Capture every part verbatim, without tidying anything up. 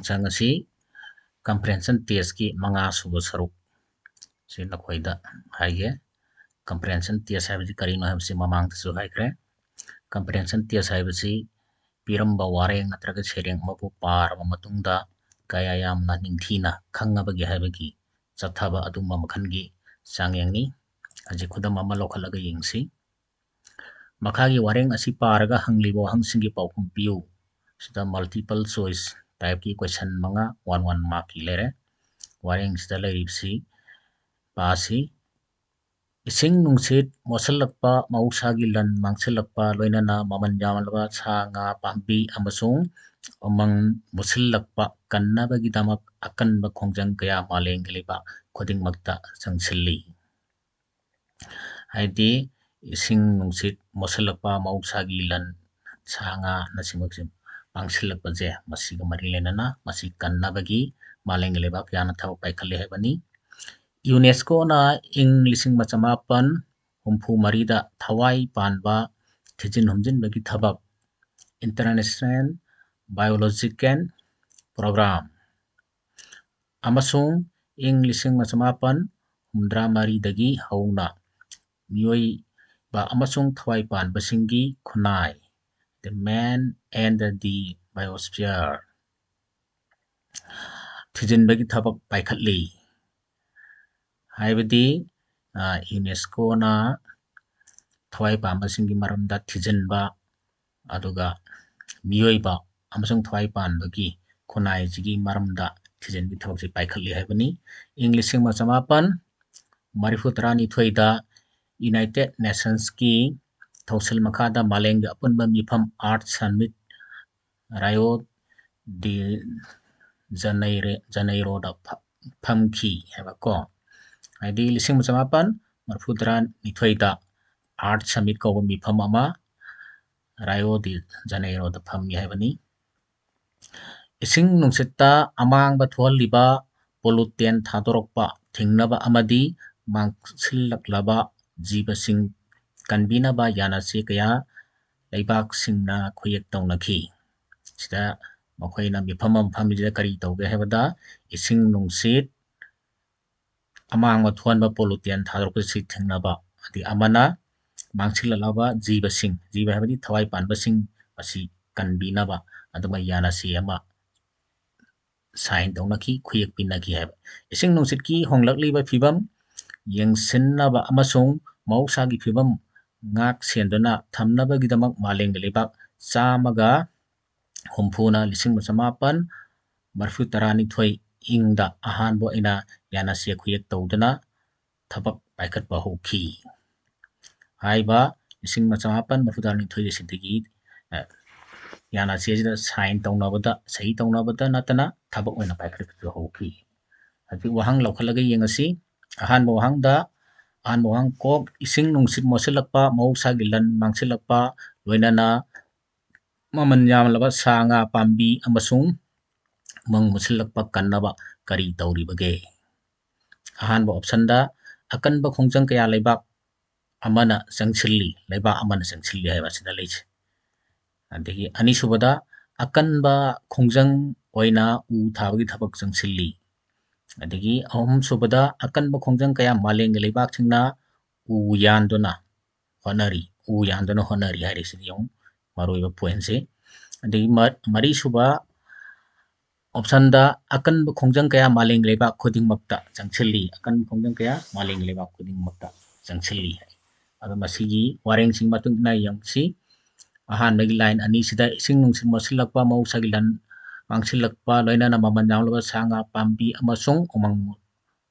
ꯁꯪ ꯑꯁꯤ comprehension testꯀꯤ ꯃꯉꯥ ꯁꯨꯕ ꯁꯔꯨꯛ ꯁꯤ ꯅꯈꯣꯏꯗ ꯍꯥꯏꯒꯦ꯫ Comprehension test ꯍꯥꯏꯕꯁꯤ ꯀꯔꯤꯅꯣ ꯍꯥꯏꯕꯁꯤ ꯃꯃꯥꯡꯗꯁꯨ ꯍꯥꯏꯈ꯭ꯔꯦ꯫ Comprehension test ꯍꯥꯏꯕꯁꯤ ꯄꯤꯔꯝꯕ ꯋꯥꯔꯦꯡ ꯅꯠꯇ꯭ꯔꯒ ꯁꯩꯔꯦꯡ ꯑꯃꯕꯨ ꯄꯥꯔꯕ ꯃꯇꯨꯡꯗ ꯀꯌꯥ ꯌꯥꯝꯅ ꯅꯤꯡꯊꯤꯅ ꯈꯪꯉꯕꯒꯦ ꯍꯥꯏꯕꯒꯤ ꯆꯠꯊꯕ ꯑꯗꯨꯝꯕ ꯃꯈꯜꯒꯤ ꯆꯥꯡꯌꯦꯡꯅꯤ꯫ ꯍꯧꯖꯤꯛ ꯈꯨꯗꯝ ꯑꯃ ꯂꯧꯈꯠꯂꯒ ꯌꯦꯡꯁꯤ꯫ ꯃꯈꯥꯒꯤ ꯋꯥꯔꯦꯡ ꯑꯁꯤ ꯄꯥꯔꯒ ꯍꯪꯂꯤꯕ ꯋꯥꯍꯪꯁꯤꯡꯒꯤ ꯄꯥꯎꯈꯨꯝ ꯄꯤꯌꯨ꯫ ꯁꯤꯗ multiple choice typeꯀꯤ question ꯃꯉꯥ one one markꯀꯤ ꯂꯩꯔꯦ꯫ ꯋꯥꯔꯦꯡꯁꯤꯗ ꯂꯩꯔꯤꯕꯁꯤ ꯄꯥꯁꯤ꯫ ꯏꯁꯤꯡ ꯅꯨꯡꯁꯤꯠ ꯃꯣꯠꯁꯤꯜꯂꯛꯄ, ꯃꯍꯧꯁꯥꯒꯤ ꯂꯟ ꯃꯥꯡꯁꯤꯜꯂꯛꯄ, ꯂꯣꯏꯅꯅ ꯃꯃꯜ ꯌꯥꯝꯂꯕ ꯁꯥ ꯉꯥ, ꯄꯥꯝꯕꯤ ꯑꯃꯁꯨꯡ ꯎꯃꯪ ꯃꯨꯠꯁꯤꯜꯂꯛꯄ ꯀꯟꯅꯕꯒꯤꯗꯃꯛ ꯑꯀꯟꯕ ꯈꯣꯡꯖꯪ ꯀꯌꯥ ꯃꯥꯂꯦꯝꯒꯤ ꯂꯩꯕꯥꯛ ꯈꯨꯗꯤꯡꯃꯛꯇ ꯆꯪꯁꯤꯜꯂꯤ꯫ ꯍꯥꯏꯗꯤ ꯏꯁꯤꯡ ꯅꯨꯡꯁꯤꯠ ꯃꯣꯠꯁꯤꯜꯂꯛꯄ, ꯃꯍꯧꯁꯥꯒꯤ ꯂꯟ, ꯁꯥ ꯉꯥꯅꯆꯤꯡꯕꯁꯤꯡ ꯃꯥꯡꯁꯤꯜꯂꯛꯄꯁꯦ, ꯃꯁꯤꯒ ꯃꯔꯤ ꯂꯩꯅꯅ ꯃꯁꯤ ꯀꯟꯅꯕꯒꯤ ꯃꯥꯂꯦꯝꯒꯤ ꯂꯩꯕꯥꯛ ꯀꯌꯥꯅ ꯊꯕꯛ ꯄꯥꯏꯈꯠꯂꯤ ꯍꯥꯏꯕꯅꯤ꯫ UNESCOꯅ ꯏꯪ ꯂꯤꯁꯤꯡ ꯑꯃ ꯆꯃꯥꯄꯟ ꯍꯨꯝꯐꯨ ꯃꯔꯤꯗ ꯊꯋꯥꯏ ꯄꯥꯟꯕ ꯊꯤꯖꯤꯟ ꯍꯨꯝꯖꯤꯟꯕꯒꯤ ꯊꯕꯛ, International Biological Program, ꯑꯃꯁꯨꯡ ꯏꯪ ꯂꯤꯁꯤꯡ ꯑꯃ ꯆꯃꯥꯄꯟ ꯍꯨꯝꯗ꯭ꯔꯥ ꯃꯔꯤꯗꯒꯤ ꯍꯧꯅ ꯃꯤꯑꯣꯏꯕ ꯑꯃꯁꯨꯡ ꯊꯋꯥꯏ ꯄꯥꯟꯕꯁꯤꯡꯒꯤ ꯈꯨꯟꯅꯥꯏ, The Man and the Biosphere, ꯊꯤꯖꯤꯟꯕꯒꯤ ꯊꯕꯛ ꯄꯥꯏꯈꯠꯂꯤ꯫ ꯍꯥꯏꯕꯗꯤ, ꯑ, UNESCOꯅ ꯊꯋꯥꯏ ꯄꯥꯟꯕꯁꯤꯡꯒꯤ ꯃꯔꯝꯗ ꯊꯤꯖꯤꯟꯕ, ꯑꯗꯨꯒ ꯃꯤꯑꯣꯏꯕ ꯑꯃꯁꯨꯡ ꯊꯋꯥꯏ ꯄꯥꯟꯕꯒꯤ ꯈꯨꯟꯅꯥꯏꯁꯤꯒꯤ ꯃꯔꯝꯗ ꯊꯤꯖꯤꯟꯕꯒꯤ ꯊꯕꯛꯁꯤ ꯄꯥꯏꯈꯠꯂꯤ ꯍꯥꯏꯕꯅꯤ꯫ ꯏꯪ ꯂꯤꯁꯤꯡ ꯑꯃ ꯆꯃꯥꯄꯟ ꯃꯔꯤꯐꯨ ꯇꯔꯥꯅꯤꯊꯣꯏꯗ United Nationsꯀꯤ ꯊꯧꯁꯤꯜ ꯃꯈꯥꯗ ꯃꯥꯂꯦꯝꯒꯤ ꯑꯄꯨꯟꯕ ꯃꯤꯐꯝ Earth Summit Rio de Janeiro, Janeiroꯗ ꯐ-, ꯐꯝꯈꯤ ꯍꯥꯏꯕꯀꯣ꯫ ꯍꯥꯏꯗꯤ ꯂꯤꯁꯤꯡ ꯑꯃ ꯆꯃꯥꯄꯟ ꯃꯔꯤꯐꯨ ꯇꯔꯥꯅꯤꯊꯣꯏꯗ Earth Summit ꯀꯧꯕ ꯃꯤꯐꯝ ꯑꯃ Rio de Janeiroꯗ ꯐꯝꯃꯤ ꯍꯥꯏꯕꯅꯤ꯫ ꯏꯁꯤꯡ ꯅꯨꯡꯁꯤꯠꯇ ꯑꯃꯥꯡꯕ ꯊꯣꯛꯍꯜꯂꯤꯕ pollutant ꯊꯥꯗꯣꯔꯛꯄ ꯊꯤꯡꯅꯕ ꯑꯃꯗꯤ ꯃꯥꯡꯁꯤꯜꯂꯛꯂꯕ ꯖꯤꯕꯁꯤꯡ ꯀꯟꯕꯤꯅꯕ ꯌꯥꯅꯆꯦ ꯀꯌꯥ ꯂꯩꯕꯥꯛꯁꯤꯡꯅ ꯈꯨꯌꯦꯛ ꯇꯧꯅꯈꯤ꯫ ꯁꯤꯗ ꯃꯈꯣꯏꯅ ꯃꯤꯐꯝ ꯑꯃ ꯐꯝꯃꯤꯁꯤꯗ ꯀꯔꯤ ꯇꯧꯒꯦ ꯍꯥꯏꯕꯗ, ꯏꯁꯤꯡ ꯅꯨꯡꯁꯤꯠ ꯑꯃꯥꯡꯕ ꯊꯣꯛꯍꯟꯕ pollutant ꯊꯥꯗꯣꯔꯛꯄꯁꯤ ꯊꯤꯡꯅꯕ, ꯑꯗꯩ ꯑꯃꯅ ꯃꯥꯡꯁꯤꯜꯂꯛꯂꯕ ꯖꯤꯕꯁꯤꯡ, ꯖꯤꯕ ꯍꯥꯏꯕꯗꯤ ꯊꯋꯥꯏ ꯄꯥꯟꯕꯁꯤꯡ ꯑꯁꯤ ꯀꯟꯕꯤꯅꯕ ꯑꯗꯨꯃꯥꯏ ꯌꯥꯅꯁꯤ ꯑꯃ sign ꯇꯧꯅꯈꯤ, ꯈꯨꯌꯦꯛ ꯄꯤꯅꯈꯤ ꯍꯥꯏꯕ꯫ ꯏꯁꯤꯡ ꯅꯨꯡꯁꯤꯠꯀꯤ ꯍꯣꯡꯂꯛꯂꯤꯕ ꯐꯤꯕꯝ ꯌꯦꯡꯁꯤꯟꯅꯕ ꯑꯃꯁꯨꯡ ꯃꯍꯧꯁꯥꯒꯤ ꯐꯤꯕꯝ ꯉꯥꯛ ꯁꯦꯟꯗꯨꯅ ꯊꯝꯅꯕꯒꯤꯗꯃꯛ ꯃꯥꯂꯦꯝꯒꯤ ꯂꯩꯕꯥꯛ ꯆꯥꯝꯃꯒ ꯍꯨꯝꯐꯨꯅ ꯂꯤꯁꯤꯡ ꯑꯃ ꯆꯃꯥꯄꯟ ꯃꯔꯤꯐꯨ ꯇꯔꯥꯅꯤꯊꯣꯏ ꯏꯪꯗ ꯑꯍꯥꯟꯕ ꯑꯣꯏꯅ ꯌꯥꯅꯁꯤ ꯈꯨꯌꯦꯛ ꯇꯧꯗꯨꯅ ꯊꯕꯛ ꯄꯥꯏꯈꯠꯄ ꯍꯧꯈꯤ꯫ ꯍꯥꯏꯔꯤꯕ ꯂꯤꯁꯤꯡ ꯑꯃ ꯆꯃꯥꯄꯟ ꯃꯔꯤꯐꯨ ꯇꯔꯥꯅꯤꯊꯣꯏ ꯑꯁꯤꯗꯒꯤ, ꯑ, ꯌꯥꯅꯁꯤ ꯑꯁꯤꯗ sign ꯇꯧꯅꯕꯗ, ꯁꯍꯤ ꯇꯧꯅꯕꯗ ꯅꯠꯇꯅ ꯊꯕꯛ ꯑꯣꯏꯅ ꯄꯥꯏꯈꯠꯄꯁꯨ ꯍꯧꯈꯤ꯫ ꯍꯧꯖꯤꯛ ꯋꯥꯍꯪ ꯂꯧꯈꯠꯂꯒ ꯌꯦꯡꯉꯁꯤ꯫ ꯑꯍꯥꯟꯕ ꯋꯥꯍꯪꯗ, ꯑꯍꯥꯟꯕ ꯋꯥꯍꯪ ꯀꯣꯛ, ꯏꯁꯤꯡ ꯅꯨꯡꯁꯤꯠ ꯃꯣꯠꯁꯤꯜꯂꯛꯄ, ꯃꯍꯧꯁꯥꯒꯤ ꯂꯟ ꯃꯥꯡꯁꯤꯜꯂꯛꯄ, ꯂꯣꯏꯅꯅ ꯃꯃꯜ ꯌꯥꯝꯂꯕ ꯁꯥ ꯉꯥ, ꯄꯥꯝꯕꯤ ꯑꯃꯁꯨꯡ ꯎꯃꯪ ꯃꯨꯠꯁꯤꯜꯂꯛꯄ ꯀꯟꯅꯕ ꯀꯔꯤ ꯇꯧꯔꯤꯕꯒꯦ? ꯑꯍꯥꯟꯕ optionꯗ ꯑꯀꯟꯕ ꯈꯣꯡꯖꯪ ꯀꯌꯥ ꯂꯩꯕꯥꯛ ꯑꯃꯅ ꯆꯪꯁꯤꯜꯂꯤ, ꯂꯩꯕꯥꯛ ꯑꯃꯅ ꯆꯪꯁꯤꯜꯂꯤ ꯍꯥꯏꯕ ꯑꯁꯤꯗ ꯂꯩꯁꯦ꯫ ꯑꯗꯒꯤ ꯑꯅꯤꯁꯨꯕꯗ ꯑꯀꯟꯕ ꯈꯣꯡꯖꯪ ꯑꯣꯏꯅ ꯎ ꯊꯥꯕꯒꯤ ꯊꯕꯛ ꯆꯪꯁꯤꯜꯂꯤ꯫ ꯑꯗꯒꯤ ꯑꯍꯨꯝꯁꯨꯕꯗ ꯑꯀꯟꯕ ꯈꯣꯡꯖꯪ ꯀꯌꯥ ꯃꯥꯂꯦꯝꯒꯤ ꯂꯩꯕꯥꯛꯁꯤꯡꯅ ꯎ ꯌꯥꯟꯗꯨꯅ ꯍꯣꯠꯅꯔꯤ, ꯎ ꯌꯥꯟꯗꯨꯅ ꯍꯣꯠꯅꯔꯤ ꯍꯥꯏꯔꯤꯁꯤꯗꯤ ꯌꯦꯡꯉꯨ, ꯃꯔꯨꯑꯣꯏꯕ pointꯁꯦ꯫ ꯑꯗꯒꯤ ꯃ-, ꯃꯔꯤꯁꯨꯕ optionꯗ ꯑꯀꯟꯕ ꯈꯣꯡꯖꯪ ꯀꯌꯥ ꯃꯥꯂꯦꯝꯒꯤ ꯂꯩꯕꯥꯛ ꯈꯨꯗꯤꯡꯃꯛꯇ ꯆꯪꯁꯤꯜꯂꯤ, ꯑꯀꯟꯕ ꯈꯣꯡꯖꯪ ꯀꯌꯥ ꯃꯥꯂꯦꯝꯒꯤ ꯂꯩꯕꯥꯛ ꯈꯨꯗꯤꯡꯃꯛꯇ ꯆꯪꯁꯤꯜꯂꯤ ꯍꯥꯏ꯫ ꯑꯗꯣ ꯃꯁꯤꯒꯤ ꯋꯥꯔꯦꯡꯁꯤꯡ ꯃꯇꯨꯡ ꯏꯟꯅ ꯌꯦꯡꯁꯤ꯫ ꯑꯍꯥꯟꯕꯒꯤ line ꯑꯅꯤꯁꯤꯗ ꯏꯁꯤꯡ ꯅꯨꯡꯁꯤꯠ ꯃꯣꯠꯁꯤꯜꯂꯛꯄ, ꯃꯍꯧꯁꯥꯒꯤ ꯂꯟ ꯃꯥꯡꯁꯤꯜꯂꯛꯄ, ꯂꯣꯏꯅꯅ ꯃꯃꯜ ꯌꯥꯝꯂꯕ ꯁꯥ ꯉꯥ, ꯄꯥꯝꯕꯤ ꯑꯃꯁꯨꯡ ꯎꯃꯪ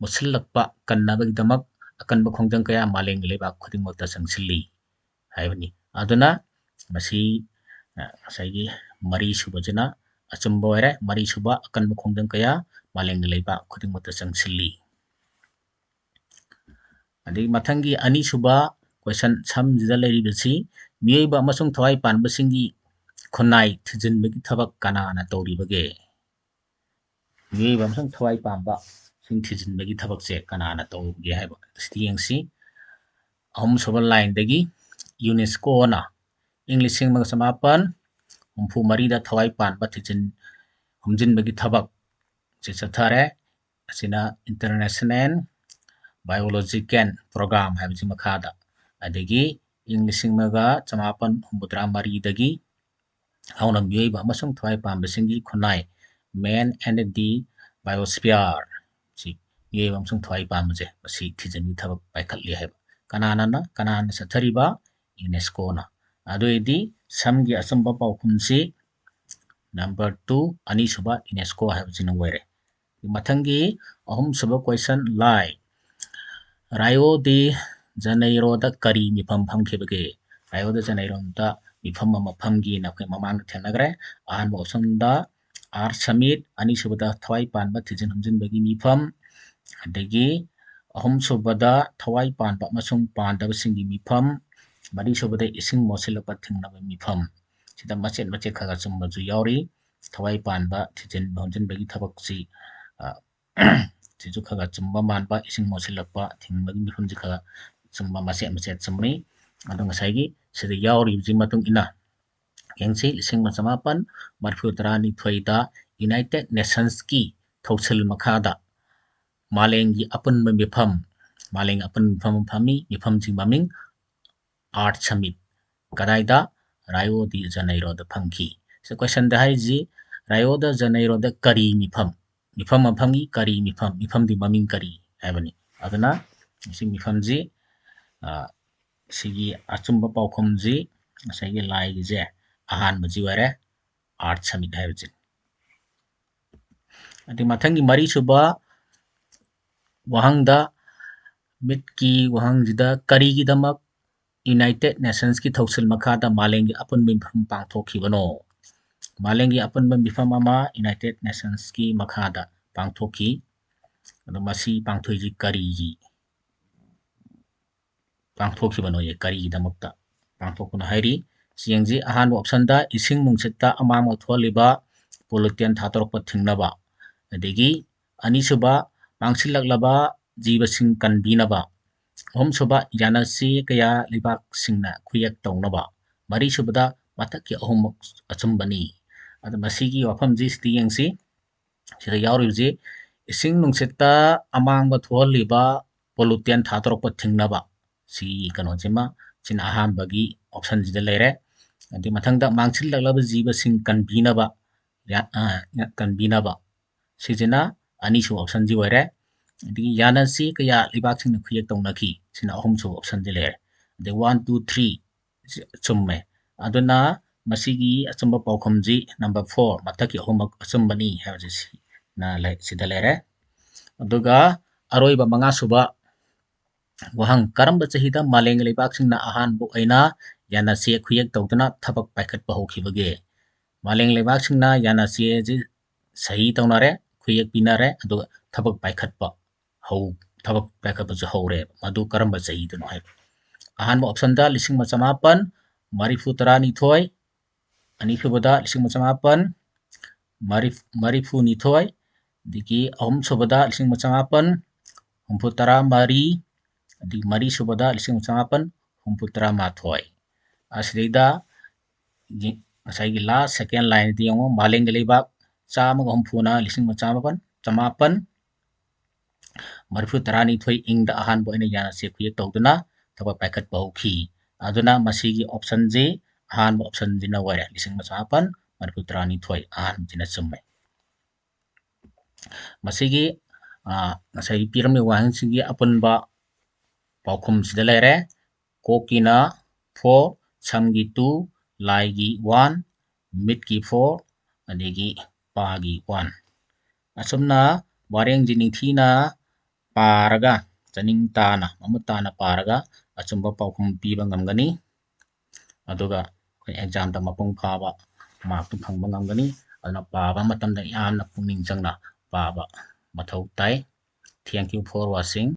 ꯃꯨꯠꯁꯤꯜꯂꯛꯄ ꯀꯟꯅꯕꯒꯤꯗꯃꯛ ꯑꯀꯟꯕ ꯈꯣꯡꯖꯪ ꯀꯌꯥ ꯃꯥꯂꯦꯝꯒꯤ ꯂꯩꯕꯥꯛ ꯈꯨꯗꯤꯡꯃꯛꯇ ꯆꯪꯁꯤꯜꯂꯤ ꯍꯥꯏꯕꯅꯤ꯫ ꯑꯗꯨꯅ ꯃꯁꯤ, ꯑ, ꯉꯁꯥꯏꯒꯤ ꯃꯔꯤꯁꯨꯕꯁꯤꯅ ꯑꯆꯨꯝꯕ ꯑꯣꯏꯔꯦ꯫ ꯃꯔꯤꯁꯨꯕ, ꯑꯀꯟꯕ ꯈꯣꯡꯖꯪ ꯀꯌꯥ ꯃꯥꯂꯦꯝꯒꯤ ꯂꯩꯕꯥꯛ ꯈꯨꯗꯤꯡꯃꯛꯇ ꯆꯪꯁꯤꯜꯂꯤ꯫ ꯑꯗꯒꯤ ꯃꯊꯪꯒꯤ ꯑꯅꯤꯁꯨꯕ question ꯁꯝꯁꯤꯗ ꯂꯩꯔꯤꯕꯁꯤ, ꯃꯤꯑꯣꯏꯕ ꯑꯃꯁꯨꯡ ꯊꯋꯥꯏ ꯄꯥꯟꯕꯁꯤꯡꯒꯤ ꯈꯨꯟꯅꯥꯏ ꯊꯤꯖꯤꯟꯕꯒꯤ ꯊꯕꯛ ꯀꯅꯥꯅ ꯇꯧꯔꯤꯕꯒꯦ? ꯃꯤꯑꯣꯏꯕ ꯑꯃꯁꯨꯡ ꯊꯋꯥꯏ ꯄꯥꯟꯕꯁꯤꯡ ꯊꯤꯖꯤꯟꯕꯒꯤ ꯊꯕꯛꯁꯦ ꯀꯅꯥꯅ ꯇꯧꯒꯦ ꯍꯥꯏꯕ ꯑꯁꯤꯗꯤ ꯌꯦꯡꯁꯤ꯫ ꯑꯍꯨꯝꯁꯨꯕ lineꯗꯒꯤ UNESCOꯅ ꯏꯪ ꯂꯤꯁꯤꯡ ꯑꯃꯒ ꯆꯃꯥꯄꯟ ꯍꯨꯝꯐꯨ ꯃꯔꯤꯗ ꯊꯋꯥꯏ ꯄꯥꯟꯕ ꯊꯤꯖꯤꯟ ꯍꯨꯝꯖꯤꯟꯕꯒꯤ ꯊꯕꯛ ꯁꯤ ꯆꯠꯊꯔꯦ꯫ ꯑꯁꯤꯅ International Biological Program ꯍꯥꯏꯕꯁꯤ ꯃꯈꯥꯗ, ꯑꯗꯒꯤ ꯏꯪ ꯂꯤꯁꯤꯡ ꯑꯃꯒ ꯆꯃꯥꯄꯟ ꯍꯨꯝꯐꯨꯇꯔꯥ ꯃꯔꯤꯗꯒꯤ ꯍꯧꯅ ꯃꯤꯑꯣꯏꯕ ꯑꯃꯁꯨꯡ ꯊꯋꯥꯏ ꯄꯥꯟꯕꯁꯤꯡꯒꯤ ꯈꯨꯟꯅꯥꯏ, Man and the Biosphere, ꯁꯤ ꯃꯤꯑꯣꯏꯕ ꯑꯃꯁꯨꯡ ꯊꯋꯥꯏ ꯄꯥꯟꯕꯁꯦ ꯃꯁꯤ ꯊꯤꯖꯤꯟꯕꯒꯤ ꯊꯕꯛ ꯄꯥꯏꯈꯠꯂꯤ ꯍꯥꯏꯕ꯫ ꯀꯅꯥꯅ, ꯀꯅꯥꯅ ꯆꯠꯊꯔꯤꯕ? UNESCOꯅ꯫ ꯑꯗꯨ ꯑꯣꯏꯔꯗꯤ ꯁꯝꯒꯤ ꯑꯆꯨꯝꯕ ꯄꯥꯎꯈꯨꯝꯁꯤ number two, ꯑꯅꯤꯁꯨꯕ UNESCO ꯍꯥꯏꯕꯁꯤꯅ ꯑꯣꯏꯔꯦ꯫ ꯃꯊꯪꯒꯤ ꯑꯍꯨꯝꯁꯨꯕ question line, Rio de Janeiroꯗ ꯀꯔꯤ ꯃꯤꯐꯝ ꯐꯝꯈꯤꯕꯒꯦ? Rio de Janeiroꯗ ꯃꯤꯐꯝ ꯑꯃ ꯐꯝꯈꯤꯅ ꯑꯩꯈꯣꯏ ꯃꯃꯥꯡꯗ ꯊꯦꯡꯅꯈ꯭ꯔꯦ꯫ ꯑꯍꯥꯟꯕ optionꯗ Earth Summit, ꯑꯅꯤꯁꯨꯕꯗ ꯊꯋꯥꯏ ꯄꯥꯟꯕ ꯊꯤꯖꯤꯟ ꯍꯨꯝꯖꯤꯟꯕꯒꯤ ꯃꯤꯐꯝ, ꯑꯗꯒꯤ ꯑꯍꯨꯝꯁꯨꯕꯗ ꯊꯋꯥꯏ ꯄꯥꯟꯕ ꯑꯃꯁꯨꯡ ꯄꯥꯟꯗꯕꯁꯤꯡꯒꯤ ꯃꯤꯐꯝ, ꯃꯔꯤꯁꯨꯕꯗ ꯏꯁꯤꯡ ꯃꯣꯠꯁꯤꯜꯂꯛꯄ ꯊꯤꯡꯅꯕ ꯃꯤꯐꯝ꯫ ꯁꯤꯗ ꯃꯆꯦꯠ ꯃꯆꯦꯠ ꯈꯔ ꯈꯔ ꯆꯨꯝꯕꯁꯨ ꯌꯥꯎꯔꯤ꯫ ꯊꯋꯥꯏ ꯄꯥꯟꯕ ꯊꯤꯖꯤꯟ ꯍꯨꯝꯖꯤꯟꯕꯒꯤ ꯊꯕꯛꯁꯤ, ꯑ, ꯁꯤꯁꯨ ꯈꯔ ꯈꯔ ꯆꯨꯝꯕ ꯃꯥꯟꯕ, ꯏꯁꯤꯡ ꯃꯣꯠꯁꯤꯜꯂꯛꯄ ꯊꯤꯡꯕꯒꯤ ꯃꯤꯐꯝꯁꯤ ꯈꯔ ꯈꯔ ꯆꯨꯝꯕ, ꯃꯆꯦꯠ ꯃꯆꯦꯠ ꯆꯨꯝꯃꯤ꯫ ꯑꯗꯣ ꯉꯁꯥꯏꯒꯤ ꯁꯤꯗ ꯌꯥꯎꯔꯤꯕꯁꯤ ꯃꯇꯨꯡ ꯏꯟꯅ ꯌꯦꯡꯁꯤ, ꯂꯤꯁꯤꯡ ꯑꯃ ꯆꯃꯥꯄꯟ ꯃꯔꯤꯐꯨ ꯇꯔꯥꯅꯤꯊꯣꯏꯗ United Nationsꯀꯤ ꯊꯧꯁꯤꯜ ꯃꯈꯥꯗ ꯃꯥꯂꯦꯝꯒꯤ ꯑꯄꯨꯟꯕ ꯃꯤꯐꯝ, ꯃꯥꯂꯦꯝꯒꯤ ꯑꯄꯨꯟꯕ ꯃꯤꯐꯝ ꯑꯃ ꯐꯝꯃꯤ꯫ ꯃꯤꯐꯝꯁꯤ ꯃꯃꯤꯡ Earth Summit꯫ ꯀꯗꯥꯏꯗ? Rio de Janeiroꯗ ꯐꯝꯈꯤ꯫ ꯁꯤ questionꯗ ꯍꯥꯏꯔꯤꯁꯤ, Rio de Janeiroꯗ ꯀꯔꯤ ꯃꯤꯐꯝ? ꯃꯤꯐꯝ ꯑꯃ ꯐꯝꯈꯤ, ꯀꯔꯤ ꯃꯤꯐꯝ? ꯃꯤꯐꯝꯗꯤ ꯃꯃꯤꯡ ꯀꯔꯤ ꯍꯥꯏꯕꯅꯤ꯫ ꯑꯗꯨꯅ ꯁꯤ ꯃꯤꯐꯝꯁꯤ, ꯑ, ꯁꯤꯒꯤ ꯑꯆꯨꯝꯕ ꯄꯥꯎꯈꯨꯝꯁꯤ ꯉꯁꯥꯏꯒꯤ ꯂꯥꯏꯒꯤꯁꯦ ꯑꯍꯥꯟꯕꯁꯤ ꯑꯣꯏꯔꯦ, Earth Summit ꯍꯥꯏꯕꯁꯤ꯫ ꯑꯗꯩ ꯃꯊꯪꯒꯤ ꯃꯔꯤꯁꯨꯕ ꯋꯥꯍꯪꯗ, ꯃꯤꯠꯀꯤ ꯋꯥꯍꯪꯁꯤꯗ ꯀꯔꯤꯒꯤꯗꯃꯛ United Nationsꯀꯤ ꯊꯧꯁꯤꯜ ꯃꯈꯥꯗ ꯃꯥꯂꯦꯝꯒꯤ ꯑꯄꯨꯟꯕ ꯃꯤꯐꯝ ꯄꯥꯡꯊꯣꯛꯈꯤꯕꯅꯣ? ꯃꯥꯂꯦꯝꯒꯤ ꯑꯄꯨꯟꯕ ꯃꯤꯐꯝ ꯑꯃ United Nationsꯀꯤ ꯃꯈꯥꯗ ꯄꯥꯡꯊꯣꯛꯈꯤ꯫ ꯑꯗꯣ ꯃꯁꯤ ꯄꯥꯡꯊꯣꯛꯏꯁꯤ ꯀꯔꯤꯒꯤ ꯄꯥꯡꯊꯣꯛꯈꯤꯕꯅꯣ? ꯀꯔꯤꯒꯤꯗꯃꯛꯇ ꯄꯥꯡꯊꯣꯛꯄꯅꯣ ꯍꯥꯏꯔꯤ꯫ ꯁꯤ ꯌꯦꯡꯁꯤ꯫ ꯑꯍꯥꯟꯕ optionꯗ ꯏꯁꯤꯡ ꯅꯨꯡꯁꯤꯠꯇ ꯑꯃꯥꯡꯕ ꯊꯣꯛꯍꯜꯂꯤꯕ pollutant ꯊꯥꯗꯣꯔꯛꯄ ꯊꯤꯡꯅꯕ, ꯑꯗꯒꯤ ꯑꯅꯤꯁꯨꯕ, ꯃꯥꯡꯁꯤꯜꯂꯛꯂꯕ ꯖꯤꯕꯁꯤꯡ ꯀꯟꯕꯤꯅꯕ, ꯑꯍꯨꯝꯁꯨꯕ, ꯌꯥꯅꯆꯦ ꯀꯌꯥ ꯂꯩꯕꯥꯛꯁꯤꯡꯅ ꯈꯨꯌꯦꯛ ꯇꯧꯅꯕ, ꯃꯔꯤꯁꯨꯕꯗ, ꯃꯊꯛꯀꯤ ꯑꯍꯨꯝꯃꯛ ꯑꯆꯨꯝꯕꯅꯤ꯫ ꯑꯗꯣ ꯃꯁꯤꯒꯤ ꯋꯥꯐꯝꯁꯤ ꯁꯤꯗ ꯌꯦꯡꯁꯤ꯫ ꯁꯤꯗ ꯌꯥꯎꯔꯤꯕꯁꯤ ꯏꯁꯤꯡ ꯅꯨꯡꯁꯤꯠꯇ ꯑꯃꯥꯡꯕ ꯊꯣꯛꯍꯜꯂꯤꯕ pollutant ꯊꯥꯗꯣꯔꯛꯄ ꯊꯤꯡꯅꯕ꯫ ꯁꯤꯒꯤ ꯀꯩꯅꯣꯁꯤꯃ, ꯁꯤꯅ ꯑꯍꯥꯟꯕꯒꯤ optionꯁꯤꯗ ꯂꯩꯔꯦ꯫ ꯑꯗꯩ ꯃꯊꯪꯗ ꯃꯥꯡꯁꯤꯜꯂꯛꯂꯕ ꯖꯤꯕꯁꯤꯡ ꯀꯟꯕꯤꯅꯕ, ꯌꯥ-, ꯑ, ꯀꯟꯕꯤꯅꯕ꯫ ꯁꯤꯁꯤꯅ ꯑꯅꯤꯁꯨꯕ optionꯁꯤ ꯑꯣꯏꯔꯦ꯫ ꯑꯗꯒꯤ ꯌꯥꯅꯆꯦ ꯀꯌꯥ ꯂꯩꯕꯥꯛꯁꯤꯡꯅ ꯈꯨꯌꯦꯛ ꯇꯧꯅꯈꯤ꯫ ꯁꯤꯅ ꯑꯍꯨꯝꯁꯨꯕ optionꯁꯤ ꯂꯩꯔꯦ꯫ ꯑꯗꯩ one, two, three ꯁꯤ ꯆꯨꯝꯃꯦ꯫ ꯑꯗꯨꯅ ꯃꯁꯤꯒꯤ ꯑꯆꯨꯝꯕ ꯄꯥꯎꯈꯨꯝꯁꯤ number four, ꯃꯊꯛꯀꯤ ꯑꯍꯨꯝꯃꯛ ꯑꯆꯨꯝꯕꯅꯤ ꯍꯥꯏꯕꯁꯤ ꯁꯤꯅ ꯂꯩ-, ꯁꯤꯗ ꯂꯩꯔꯦ꯫ ꯑꯗꯨꯒ ꯑꯔꯣꯏꯕ ꯃꯉꯥꯁꯨꯕ ꯋꯥꯍꯪ, ꯀꯔꯝꯕ ꯆꯍꯤꯗ ꯃꯥꯂꯦꯝꯒꯤ ꯂꯩꯕꯥꯛꯁꯤꯡꯅ ꯑꯍꯥꯟꯕ ꯑꯣꯏꯅ ꯌꯥꯅꯆꯦ ꯈꯨꯌꯦꯛ ꯇꯧꯗꯨꯅ ꯊꯕꯛ ꯄꯥꯏꯈꯠꯄ ꯍꯧꯈꯤꯕꯒꯦ? ꯃꯥꯂꯦꯝꯒꯤ ꯂꯩꯕꯥꯛꯁꯤꯡꯅ ꯌꯥꯅꯆꯦ ꯑꯁꯤ ꯁꯍꯤ ꯇꯧꯅꯔꯦ, ꯈꯨꯌꯦꯛ ꯄꯤꯅꯔꯦ, ꯑꯗꯨꯒ ꯊꯕꯛ ꯄꯥꯏꯈꯠꯄ ꯍꯧ-, ꯊꯕꯛ ꯄꯥꯏꯈꯠꯄꯁꯨ ꯍꯧꯔꯦ꯫ ꯃꯗꯨ ꯀꯔꯝꯕ ꯆꯍꯤꯗꯅꯣ ꯍꯥꯏꯕ꯫ ꯑꯍꯥꯟꯕ optionꯗ ꯂꯤꯁꯤꯡ ꯑꯃ ꯆꯃꯥꯄꯟ ꯃꯔꯤꯐꯨ ꯇꯔꯥꯅꯤꯊꯣꯏ, ꯑꯅꯤꯁꯨꯕꯗ ꯂꯤꯁꯤꯡ ꯑꯃ ꯆꯃꯥꯄꯟ ꯃꯔꯤ-, ꯃꯔꯤꯐꯨ ꯅꯤꯊꯣꯏ, ꯑꯗꯒꯤ ꯑꯍꯨꯝꯁꯨꯕꯗ ꯂꯤꯁꯤꯡ ꯑꯃ ꯆꯃꯥꯄꯟ ꯍꯨꯝꯐꯨ ꯇꯔꯥ ꯃꯔꯤ, ꯑꯗꯒꯤ ꯃꯔꯤꯁꯨꯕꯗ ꯂꯤꯁꯤꯡ ꯑꯃ ꯆꯃꯥꯄꯟ ꯍꯨꯝꯐꯨ ꯇꯔꯥ ꯃꯥꯊꯣꯏ꯫ ꯑꯁꯤꯗꯩꯗ ꯌꯦ-, ꯉꯁꯥꯏꯒꯤ last second lineꯗ ꯌꯦꯡꯉꯣ, ꯃꯥꯂꯦꯝꯒꯤ ꯂꯩꯕꯥꯛ ꯆꯥꯝꯃꯒ ꯍꯨꯝꯐꯨꯅ ꯂꯤꯁꯤꯡ ꯑꯃ ꯆꯃꯥꯄꯟ, ꯆꯃꯥꯄꯟ ꯃꯔꯤꯐꯨ ꯇꯔꯥꯅꯤꯊꯣꯏ ꯏꯪꯗ ꯑꯍꯥꯟꯕ ꯑꯣꯏꯅ ꯌꯥꯅꯆꯦ ꯈꯨꯌꯦꯛ ꯇꯧꯗꯨꯅ ꯊꯕꯛ ꯄꯥꯏꯈꯠꯄ ꯍꯧꯈꯤ꯫ ꯑꯗꯨꯅ ꯃꯁꯤꯒꯤ optionꯁꯤ, ꯑꯍꯥꯟꯕ optionꯁꯤꯅ ꯑꯣꯏꯔꯦ, ꯂꯤꯁꯤꯡ ꯑꯃ ꯆꯃꯥꯄꯟ ꯃꯔꯤꯐꯨ ꯇꯔꯥꯅꯤꯊꯣꯏ ꯑꯍꯥꯟꯕꯁꯤꯅ ꯆꯨꯝꯃꯦ꯫ ꯃꯁꯤꯒꯤ, ꯑ, ꯉꯁꯥꯏꯒꯤ ꯄꯤꯔꯝꯃꯤꯕ ꯋꯥꯍꯪꯁꯤꯡꯒꯤ ꯑꯄꯨꯟꯕ ꯄꯥꯎꯈꯨꯝꯁꯤꯗ ꯂꯩꯔꯦ꯫ ꯀꯣꯛꯀꯤꯅ four, ꯁꯝꯒꯤ two, ꯂꯥꯏꯒꯤ one, ꯃꯤꯠꯀꯤ four, ꯑꯗꯒꯤ ꯄꯥꯒꯤ one꯫ ꯑꯁꯨꯝꯅ ꯋꯥꯔꯦꯡꯁꯤ ꯅꯤꯡꯊꯤꯅ ꯄꯥꯔꯒ, ꯆꯅꯤꯡ ꯇꯥꯅ, ꯃꯃꯨꯠ ꯇꯥꯅ ꯄꯥꯔꯒ ꯑꯆꯨꯝꯕ ꯄꯥꯎꯈꯨꯝ ꯄꯤꯕ ꯉꯝꯒꯅꯤ꯫ ꯑꯗꯨꯒ ꯑꯩꯈꯣꯏ examꯗ ꯃꯄꯨꯡ ꯐꯥꯕ markꯇꯨ ꯐꯪꯕ ꯉꯝꯒꯅꯤ꯫ ꯑꯗꯨꯅ ꯄꯥꯕ ꯃꯇꯝꯗ ꯌꯥꯝꯅ ꯄꯨꯛꯅꯤꯡ ꯆꯪꯅ ꯄꯥꯕ ꯃꯊꯧ ꯇꯥꯏ꯫ Thank you for watching꯫